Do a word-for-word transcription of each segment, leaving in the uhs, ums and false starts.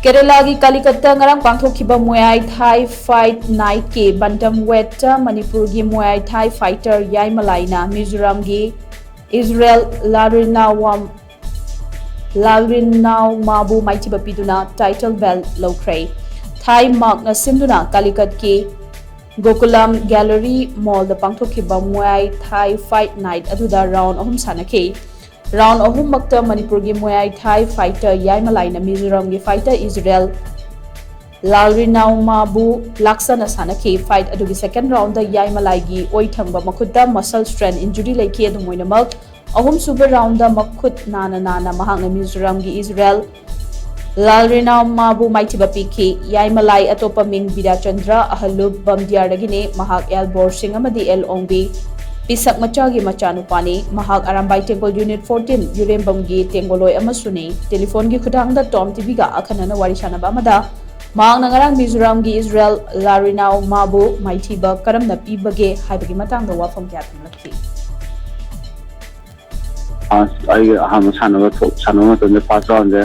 ꯀꯦꯔꯦꯂꯥꯒꯤ ꯀꯥꯂꯤꯀꯠꯇ ꯉꯔꯥꯡ ꯄꯥꯡꯊꯣꯛꯈꯤꯕ ꯃꯨꯌꯥꯏ ꯊꯥꯏ ꯐꯥꯏꯠ ꯅꯥꯏꯠꯀꯤ ꯕꯟꯇꯝ ꯋꯦꯠꯇ ꯃꯅꯤꯄꯨꯔꯒꯤ ꯃꯨꯌꯥꯏ ꯊꯥꯏ ꯐꯥꯏꯇꯔ ꯌꯥꯏꯃꯂꯥꯏꯅ ꯃꯤꯖꯣꯔꯥꯝꯒꯤ ꯏꯖꯔꯦꯜ ꯂꯥꯔꯤꯅꯥꯋꯥꯝ ꯂꯥꯜꯔꯤꯟꯅꯥꯎ ꯃꯥꯕꯨ ꯃꯥꯏꯊꯤꯕ ꯄꯤꯗꯨꯅ ꯇꯥꯏꯇꯜ ꯕꯦꯜ ꯂꯧꯈ꯭ꯔꯦ꯫ ꯊꯥꯏ ꯃꯥꯛꯅ ꯁꯤꯟꯗꯨꯅ ꯀꯥꯂꯤꯀꯠꯀꯤ ꯒꯣꯀꯨꯂꯝ ꯒꯦꯂꯔꯤ ꯃꯣꯜꯗ ꯄꯥꯡꯊꯣꯛꯈꯤꯕ ꯃꯨꯌꯥꯏ ꯊꯥꯏ ꯐꯥꯏꯠ ꯅꯥꯏꯠ ꯑꯗꯨꯗ ꯔꯥꯎꯟ ꯑꯍꯨꯝ ꯁꯥꯟꯅꯈꯤ꯫ ꯔꯥꯎꯟ ꯑꯍꯨꯝꯃꯛꯇ ꯃꯅꯤꯄꯨꯔꯒꯤ ꯃꯨꯌꯥꯏ ꯊꯥꯏ ꯐꯥꯏꯇꯔ ꯌꯥꯏꯃꯂꯥꯏꯅ ꯃꯤꯖꯣꯔꯥꯝꯒꯤ ꯐꯥꯏꯇꯔ ꯏꯖꯔꯦꯜ ꯂꯥꯜꯔꯤꯅꯥꯎꯃꯥꯕꯨ ꯂꯥꯛꯁꯅ ꯁꯥꯟꯅꯈꯤ꯫ ꯐꯥꯏꯠ ꯑꯗꯨꯒꯤ ꯁꯦꯀꯦꯟ ꯔꯥꯎꯟꯗ ꯌꯥꯏꯃꯂꯥꯏꯒꯤ ꯑꯣꯏ ꯊꯪꯕ ꯃꯈꯨꯠꯇ ꯃꯁꯜ ꯁ꯭ꯇ꯭ꯔꯦꯟ ꯏꯟꯖꯨꯔꯤ ꯂꯩꯈꯤ꯫ ꯑꯗꯨꯝ ꯑꯣꯏꯅꯃꯛ, ꯑꯍꯨꯝꯁꯨꯕ ꯔꯥꯎꯟꯗ ꯃꯈꯨꯠ ꯅꯥꯅ ꯅꯥꯅ ꯃꯍꯥꯛꯅ ꯃꯤꯖꯣꯔꯥꯝꯒꯤ ꯏꯖꯔꯦꯜ ꯂꯥꯜꯔꯤꯅꯥꯎꯃꯥꯕꯨ ꯃꯥꯏꯊꯤꯕ ꯄꯤꯈꯤ꯫ ꯌꯥꯏꯃꯂꯥꯏ ꯑꯇꯣꯞꯄ ꯃꯤꯡ ꯕꯤꯗ꯭ꯌꯥꯆꯟꯗ꯭ꯔ ꯑꯍꯂꯨꯞ ꯕꯝꯗꯤꯌꯥꯔꯗꯒꯤꯅꯤ꯫ ꯃꯍꯥꯛ ꯑꯦꯜ ꯕꯣꯔꯁꯤꯡ ꯑꯃꯗꯤ ꯑꯦꯜ ꯑꯣꯡꯕꯤ ꯄꯤꯁꯛ ꯃꯆꯥꯒꯤ ꯃꯆꯥꯅꯨꯄꯥꯅꯤ꯫ ꯃꯍꯥꯛ ꯑꯔꯥꯝꯕꯥꯏ ꯇꯦꯡꯒꯣꯜ ꯌꯨꯅꯤꯠ ꯐꯣꯔꯇꯤꯟ ꯌꯨꯔꯦꯝꯕꯝꯒꯤ ꯇꯦꯡꯒꯣꯂꯣꯏ ꯑꯃꯁꯨꯅꯤ꯫ ꯇꯦꯂꯤꯐꯣꯟꯒꯤ ꯈꯨꯊꯥꯡꯗ ꯇꯣꯝ ꯇꯤꯚꯤꯒ ꯑꯈꯟꯅꯅ ꯋꯥꯔꯤ ꯁꯥꯟꯅꯕ ꯑꯃꯗ ꯃꯍꯥꯛꯅ ꯉꯔꯥꯡ ꯃꯤꯖꯣꯔꯥꯝꯒꯤ ꯏꯖꯔꯦꯜ ꯂꯥꯔꯤꯅꯥꯎ ꯃꯥꯕꯨ ꯃꯥꯏꯊꯤꯕ ꯀꯔꯝꯅ ꯄꯤꯕꯒꯦ ꯍꯥꯏꯕꯒꯤ ꯃꯇꯥꯡꯗ ꯋꯥꯐꯝ ꯀꯌꯥ ꯊꯝꯂꯛꯈꯤ꯫ ꯑꯁ, ꯑꯩꯒꯤ ꯑꯍꯥꯟꯕ ꯁꯥꯟꯅꯕ ꯊꯣꯛ-, ꯁꯥꯟꯅꯕ ꯃꯇꯝꯗ ꯐꯥꯔꯁ ꯔꯥꯎꯟꯁꯦ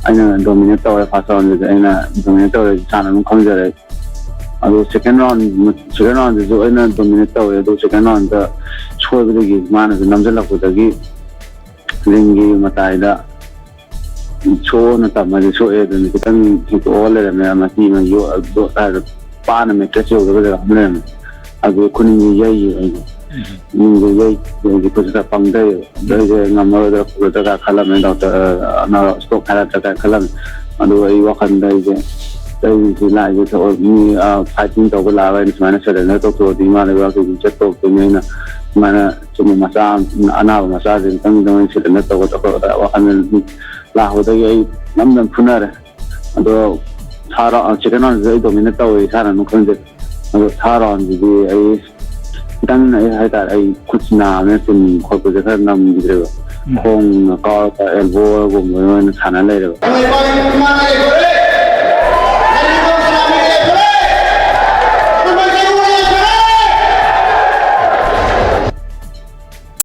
ꯑꯩꯅ ꯗꯣꯃꯤꯅꯦꯠ ꯇꯧꯔꯦ꯫ ꯐꯥꯔꯁ ꯔꯥꯎꯟꯁꯤꯗꯤ ꯑꯩꯅ ꯗꯣꯃꯤꯅꯦꯠ ꯇꯧꯔꯦ ꯍꯥꯟꯅ ꯑꯗꯨꯝ ꯈꯪꯖꯔꯦ꯫ ꯑꯗꯣ ꯁꯦꯀꯦꯟ ꯔꯥꯎꯟ, ꯁꯦꯀꯦꯟ ꯔꯥꯎꯟꯁꯤꯁꯨ ꯑꯩꯅ ꯗꯣꯃꯤꯅꯦꯠ ꯇꯧꯔꯦ꯫ ꯑꯗꯣ ꯁꯦꯀꯦꯟ ꯔꯥꯎꯟꯗ ꯁꯣꯏꯕꯗꯒꯤ ꯃꯥꯅꯁꯨ ꯅꯝꯁꯤꯜꯂꯛꯄꯗꯒꯤ ꯔꯤꯡꯒꯤ ꯃꯇꯥꯏꯗ ꯁꯣꯛꯑꯣꯅ ꯇꯝꯃꯗꯤ ꯁꯣꯛꯑꯦ꯫ ꯑꯗꯨꯅ ꯈꯤꯇꯪ ꯍꯦꯛꯇꯣꯛꯑꯒ ꯂꯩꯔꯝꯃꯦ꯫ ꯃꯇꯤ ꯑꯃ ꯌꯣ-, ꯌꯣꯠ ꯍꯥꯏꯔꯒ ꯄꯥꯅ ꯃꯦꯇ꯭ꯔꯦꯁ ꯌꯧꯗꯕ ꯖꯒꯥ ꯑꯃ ꯂꯩꯔꯝꯃꯦ꯫ ꯑꯗꯨ ꯈꯨꯅꯤꯡꯁꯦ ꯌꯩꯌꯦ ꯑꯩꯁꯦ꯫ ꯈꯨꯅꯤꯡꯁꯦ ꯌꯩ, ꯑꯩꯒꯤ ꯈꯨꯠꯁꯦ ꯈꯔ ꯄꯪꯊꯩꯌꯦꯕ꯫ ꯑꯗꯣ ꯑꯩꯁꯦ ꯉꯝꯃꯔꯣꯏꯗ꯭ꯔꯥ ꯈꯣꯠꯂꯣꯏꯗ꯭ꯔꯥ ꯀꯥꯏ ꯈꯜꯂꯝꯃꯦ꯫ ꯗꯣꯛꯇꯔ, ꯑ, ꯑꯅꯥꯕ ꯁ꯭ꯇꯣꯛ ꯍꯥꯏꯔꯛꯇ꯭ꯔꯥ ꯀꯥꯏ ꯈꯜꯂꯝꯃꯦ꯫ ꯑꯗꯣ ꯑꯩ ꯋꯥꯈꯜꯗ ꯑꯩꯁꯦ, ꯑꯩꯁꯦ ꯂꯥꯏꯁꯦ ꯊꯣꯛꯑ-, ꯃꯤ, ꯑ, ꯐꯥꯏꯇꯤꯡ ꯇꯧꯕ ꯂꯥꯛꯑꯒ ꯑꯩꯅ ꯁꯨꯃꯥꯏꯅ ꯁꯔꯦꯟꯗꯔ ꯇꯧꯊꯣꯛꯑꯗꯤ ꯏꯃꯥ ꯂꯩꯕꯥꯛꯀꯤ ꯑꯗꯨꯝ ꯆꯠꯊꯣꯛꯇꯣꯏꯅꯤ꯫ ꯑꯩꯅ ꯁꯨꯃꯥꯏꯅ ꯁꯤꯒꯨꯝꯕ ꯃꯆꯥ ꯑꯃ, ꯑꯅꯥꯕ ꯃꯆꯥꯁꯤꯡ ꯈꯤꯇꯪ ꯈꯤꯇꯪ ꯑꯩꯅ ꯁꯔꯦꯟꯗꯔ ꯇꯧꯕ ꯈꯣꯠꯄ ꯋꯥꯈꯜ ꯂꯥꯛꯄꯗꯒꯤ ꯑꯩ ꯅꯝꯗꯅ ꯐꯨꯅꯔꯦ꯫ ꯑꯗꯣ ꯊꯥꯔ-, ꯁꯦꯀꯦꯟ ꯔꯥꯎꯟꯁꯤꯗ ꯑꯩ ꯗꯣꯃꯤꯅꯦꯠ ꯇꯧꯋꯦ ꯏꯁꯥꯅ ꯑꯗꯨꯝ ꯈꯪꯖꯩ꯫ ꯑꯗꯣ ꯊꯥꯔ ꯔꯥꯎꯟꯁꯤꯗꯤ ꯑꯩ ꯈꯤꯇꯪ, ꯑꯩ ꯍꯥꯏꯇꯥꯔꯦ, ꯑꯩ ꯈꯨꯠ ꯅꯥꯕꯅ ꯇꯤꯟ ꯈꯣꯠꯄꯁꯦ ꯈꯔ ꯉꯝꯈꯤꯗ꯭ꯔꯦꯕ꯫ ꯎꯝ꯫ ꯈꯣꯡꯅ ꯀꯥꯎꯔꯒ ꯑꯦꯜꯕꯣꯒꯨꯝꯕ ꯑꯣꯏꯅ ꯁꯥꯟꯅ ꯂꯩꯔꯦꯕ꯫